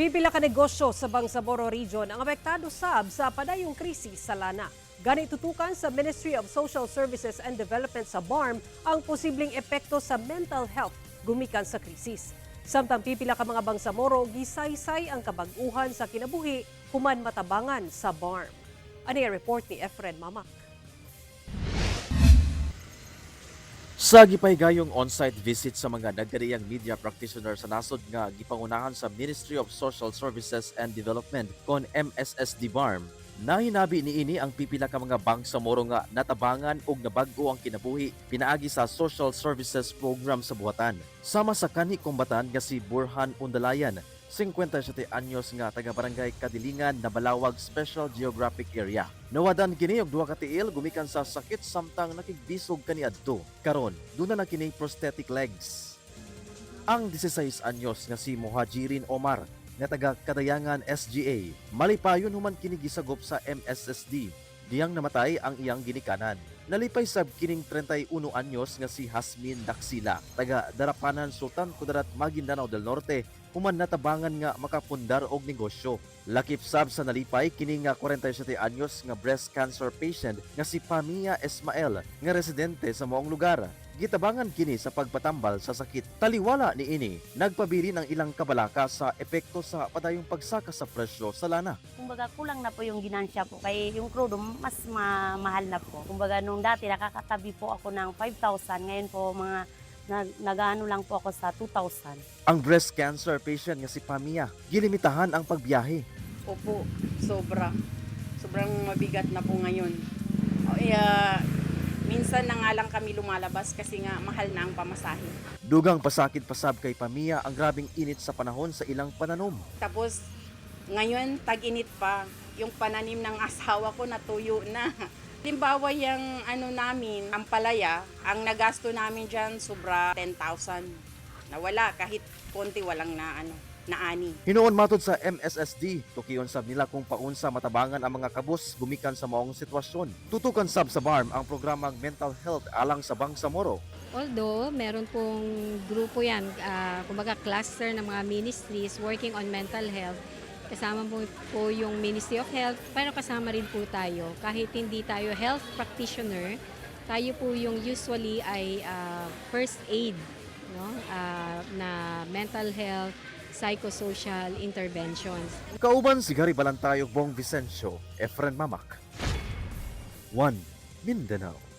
Pipila ka negosyo sa Bangsamoro Region ang apektado sab sa padayong krisis sa lana. Gani tutukan sa Ministry of Social Services and Development sa BARMM ang posibleng epekto sa mental health gumikan sa krisis. Samtang pipila ka mga Bangsamoro gisaysay ang kabag-uhan sa kinabuhi human matabangan sa BARMM. Ani ang report ni Efren Mamak. Sa gipahigayong on-site visit sa mga nagkadaiyang media practitioner sa nasod nga gipangunahan sa Ministry of Social Services and Development kon MSSD BARMM, nahinabi niini ang pipila ka mga Bangsamoro nga natabangan og nabag-o ang kinabuhi pinaagi sa social services program sa buhatan. Sama sa kanhi kombatan nga si Burhan Undalayan, 57 anyos nga taga Barangay Kadilingan, Nabalawag Special Geographic Area. Nawadan kini og duha ka tiil gumikan sa sakit samtang nakigbisog kaniadto. Karon, duna na kini prosthetic legs. Ang 16 anyos nga si Muhajirin Omar nga taga Kadayangan SGA, malipayon human kini gisagop sa MSSD diyang namatay ang iyang ginikanan. Nalipay sab kining 31 anyos nga si Hasmin Daksila, taga Darapanan, Sultan Kudarat, Maguindanao del Norte, human natabangan nga makapundar og negosyo. Lakip sab sa nalipay kini nga 47 anyos nga breast cancer patient nga si Pamia Ismael nga residente sa maong lugar. Gitabangan kini sa pagpatambal sa sakit. Taliwala niini, nagpabilin ang ilang kabalaka sa epekto sa padayong pagsaka sa presyo sa lana. Kumbaga kulang na po yung ginansya po kay yung krudo mas mahal na po. Kumbaga nung dati nakakatabi po ako ng 5,000, ngayon po mga nag-ano lang po ako sa 2,000. Ang breast cancer patient nga si Pamia, gilimitahan ang pagbiyahe. Opo, sobra. Sobrang mabigat na po ngayon. O, eh, minsan na nga lang kami lumalabas kasi nga mahal na ang pamasahe. Dugang pasakit pasab kay Pamia ang grabing init sa panahon sa ilang pananom. Tapos ngayon, tag-init pa. Yung pananim ng asawa ko natuyo na. Halimbawa yung ano namin, ang palaya, ang nagasto namin dyan sobra 10,000. Nawala, kahit konti walang na ano, naani. Hinuon matod sa MSSD, tukion sab nila kung paunsa matabangan ang mga kabus gumikan sa maong sitwasyon. Tutukan sab sa BARMM ang programang mental health alang sa Bangsamoro. Although, meron pong grupo yan, kumbaga cluster ng mga ministries working on mental health. Kasama po yung Ministry of Health, pero kasama rin po tayo. Kahit hindi tayo health practitioner, tayo po yung usually ay first aid, no? Na mental health, psychosocial interventions. Kauban si Gary Balantayog, Bong Vicencio, Efren Mamak. 1 Mindanao.